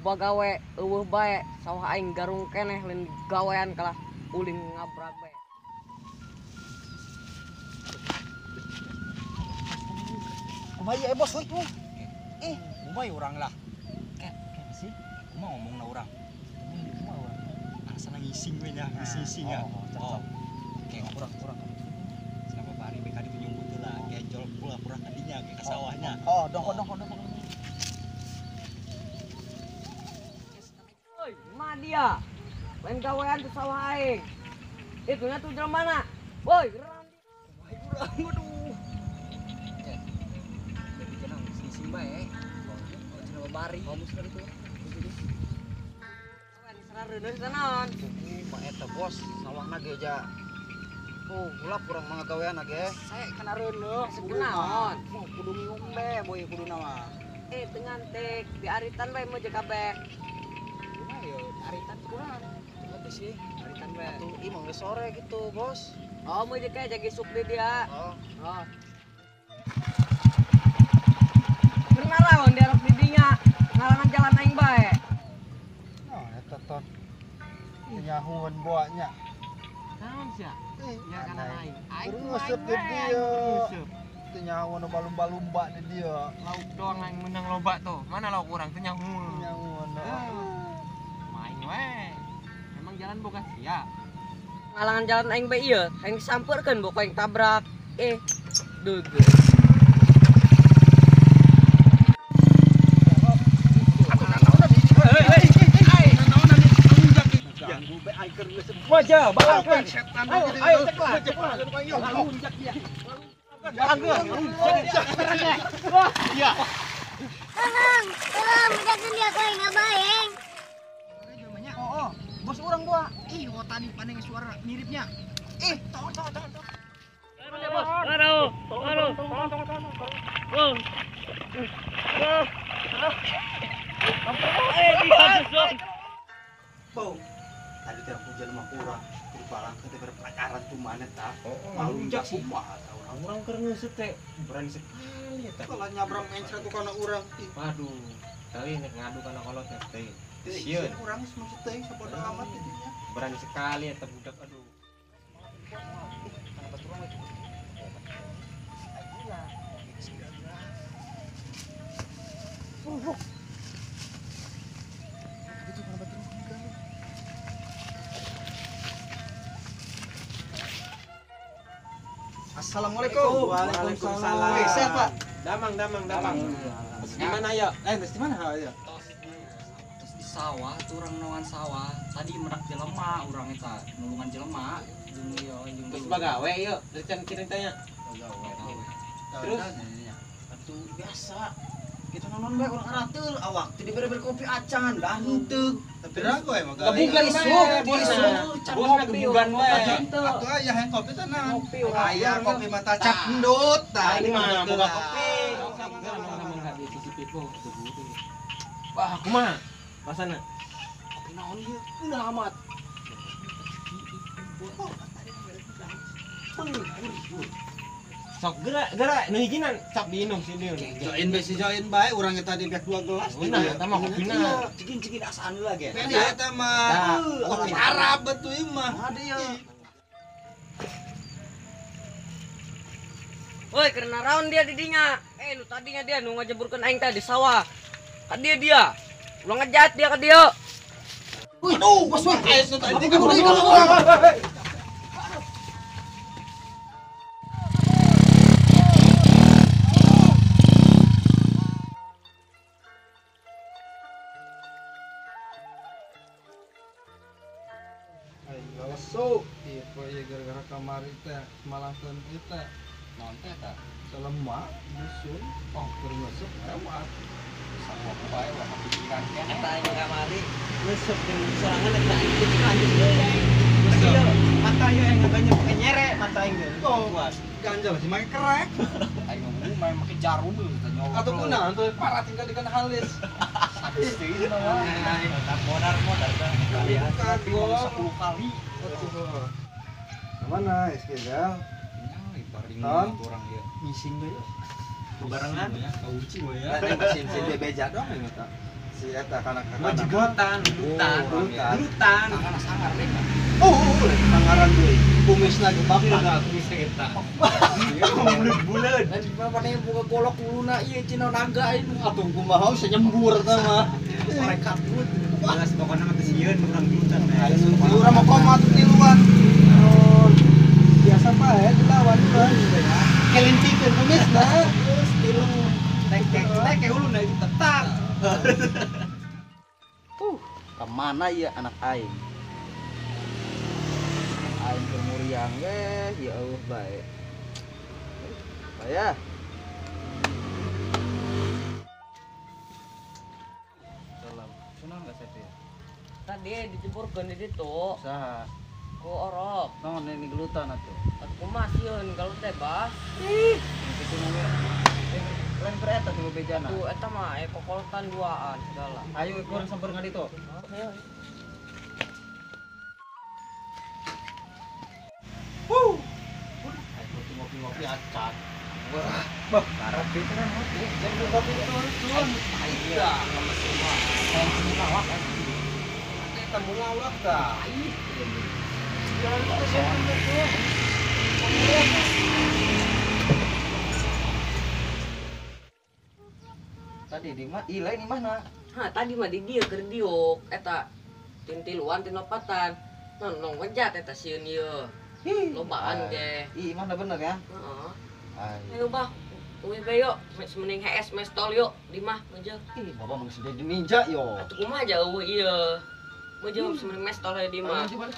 bagawe eueuh bae sawah aing garung keneh lain gawean kalah uling ngabrak bae. Kumaha ieu bos euy? Eh, kumaha urang lah. Ket, sih. Kumaha ngomongna urang? Kumaha urang? Alasan ngising we nya, ngising ya. Oh. Oke, urang-urang. Kenapa bari BK ditunjuk heula, gejol pula pura ka dinya ge ka sawahnya. Oh, dong dong dong. Oi, mah dia. Lain gawean tuh sawah aing. Itunya tuh jelema mana? Woi, urang urang aduh. Jadi kenang ngising bae. Oh, cenah bari. Kamu sekali tuh. Sareuneuh naon? Kumaha eta bos, sawahna ge ja. Oh, gula kurang mangagawean ge. Saya kana reuneuh, naon? Kudu ngiung be, boy kuduna mah. Eh, tengantik diaritan bae moe kabeh. Kumaha ye aritan kurang. Atuh sih, aritan bae. Atuh ieu mah geus sore gitu, bos. Oh, moe jeung kayak isuk di dia. Oh. Oh. Keur naraon diarok di dinya, ngalangan jalan aing bae. Nah, eta ton. Nyahueun boanya. Naon sia? Ya kana aing. Aing nguseup di dia. Teu nyahueun lumba-lumba di dia. Lauk doang aing menang loba tuh. Mana lauk urang teu nyahueun. Nyahueun. Main we. Emang jalan boga sia. Ngalangan jalan aing bae ieu, aing disampeurkeun boko aing tabrak. Eh, deugeuh. Wajah balangkeun. Ayo, ayo ceklah, ceklah. Lunjak dia. Balangkeun, lunjak. Wah, iya. Tolong, tolong, bedakeun dia ka aing abaeng. Oh, oh, bos urang gua. Ih, oh tadi paneng suara miripnya. Eh, tong tong tong tong. Bos. Aduh, aduh. Tolong, tolong, tolong. Eh, dia Bau. Tadi teh hujan mah kurang, kudu balangkeun teh pacaran tuh mana tah. Malunjak kumaha tah urang. Urang keur ngeuseut teh berani sekali eta. Kalau nyabrang mencret tuh kana urang. Waduh, teuing nek ngadu kana kolot teh. Sieun. Urang geus maksud teuing sabodo amat didinya. Berani sekali eta budak aduh. Assalamualaikum. Waalaikumsalam. Wih, sehat, Pak. Damang, damang, damang. Terus di mana ya? Eh, terus di mana ya? Terus di sawah, tuh urang nongan sawah. Tadi merak jelema urang eta, nulungan jelema. Jeung ieu jeung terus bagawe yeuh, dari can kirim tanya. Bagawe. Terus atuh biasa. Kita nonton bae urang arateul awak teu dibere-bere kopi acan, dah henteu. Tapi rago emang gawe. Gebugan Isuk, isuk, bosna gebugan wae. Atuh aya yang kopi teh naon? Ngopi Aya kopi mata cap endut tah. Ini mah boga kopi. Wah, kumaha? Rasana? Kopi naon ieu? Udah amat. Sok gerak gerak nu hijinan sok diinum si dieu. Join bae si join bae urang eta di pek 2 gelas. Nah, eta mah kopina. Cigin-cigin asaan heula ge. Beda eta mah. Kopi Arab betul ieu mah. Ada ya. Woi, karena raon dia di dinya. Eh, nu tadinya dia nu ngajeburkeun aing teh di sawah. Ka dia dia. Ulah ngejat dia ka dia. Aduh, bos weh. Ayo tadi Laleso, iya pak iya gara-gara kamari teh malangkeun ieu teh. Naon teh eta? Salemah dusun, oh keur ngeusup lewat. Sarua bae ulah kepikiran keneh. Eta aing kamari ngeusup jeung sorangan eta aing teh lanjut deui aing. Ngeusup. Mata ieu aing ngaganya pakai nyere mata aing ge. Oh, ganjel sih make kerek. Aing ngomong main make jarum teh nyolok. Atau kunaon tuh parah tinggal di kana halis. Sadis teh ieu mah. Eta modar-modar teh. Kagok 10 kali. Mana SG Gal? Ton orang ieu. Ngising deui. Bebarengan ya, kauci we ya. Sin sin bebeja doang ini tah. Si eta kana kana. Majigotan, gelutan, gelutan. Tangan sangar deh. Oh, sangaran deui. Kumisna ge bapak. Kumisna eta. Bulet-bulet. Lain mana yang buka golok uluna ieu cina naga ieu. Atuh kumaha bisa nyembur tah mah. Sore kabut. Jelas pokoknya mah teu sieun urang gelutan. Urang mah komo atuh tiluan. Biasa bae dilawan urang. Kelintikeun kumisna. Terus tilu. Tek tek tek uluna itu tetap. Kemana ya anak aing? Aing keur muriang ge, ya Allah bae. Payah. Salam. Sunah enggak saya? Tadi dijeburkeun di ditu. Saha? Ku orok. Naon ini gelutan atuh? Atuh kumaha sieun gelut teh, Bas? Ih, kitu mah. Lain keur eta tuh bejana. Tuh eta mah aya kokolotan duaan segala. Ayo urang samper ka ditu. Ayo. Wuh. Ayo ngopi-ngopi acan. Wah, bah, karep itu kan ngopi. Jangan kopi itu. Iya, ngemes semua. Yang sini lawak. Eta mu lawak tah. Tadi di mah, ih lain di mana? Hah, tadi mah di dieu keur diuk eta tintiluan tinopatan. Nong wejat eta sieun ieu. Lobaan ge. Ih, mana bener ya? Heeh. Ayo bah, uih bae yuk, mending HS mestol yuk di mah meujeuh. Ih, bapak mah geus jadi ninja yo. Atuh kumaha jauh ieu. Meujeuh mending mestol aya di mah. Ayo balik.